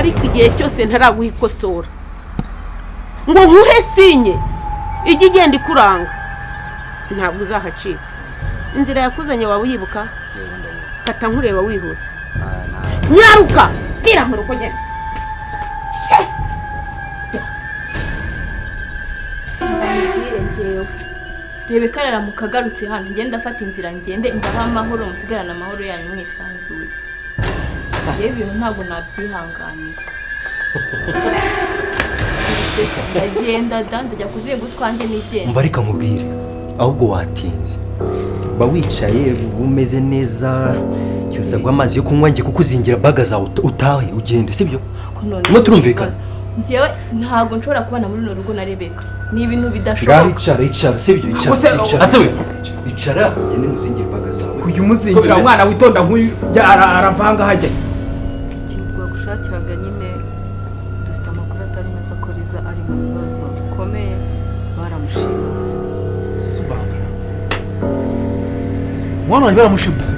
Ariko igihe cyose ntaraguha ikosora ngo nkuhe sinye ijya igenda ikuranga, ntabwo uzahacika. Inzira yakuzanye waba uyibuka? Yego, ndayibuka. Kata nkureba wihuse. Ah, Nyaruka, bwira mu rugo nyine. Njyewe Rebeka aramuka agarutse hano, ngende afata inzira, ngende mbahe amahoro, musigarane amahoro yanyu mwisanzuye. Njyewe ibintu ntabwo nabyihanganira. Ndagenda da, ndajya kuzinga utwanjye nigenda. Umva, reka nkubwire, ahubwo watinze. Uba wicaye umeze neza, cyose aguha amazi yo kunywa, njye kukuzingira baga zawe, utahe ugende, sibyo? Ko none Turimo turumvikana? Njyewe ntabwo nshobora kubana muri runo rugo na Rebeka, ni ibintu Ngaho bidashoboka. icara, icara, sibyo? Icara. Ase- Icara. Ase we. Icara ugende muzingire baga zawe. Kujya umuzingira umwana witonda nk'uyu aravanga hajya. Ikintu twagushakiraga nyine, dufite amakuru atari meza ko Liza ari mu bibazo bikomeye, baramushimuse. Subangara, mwana wanjye baramushimuse?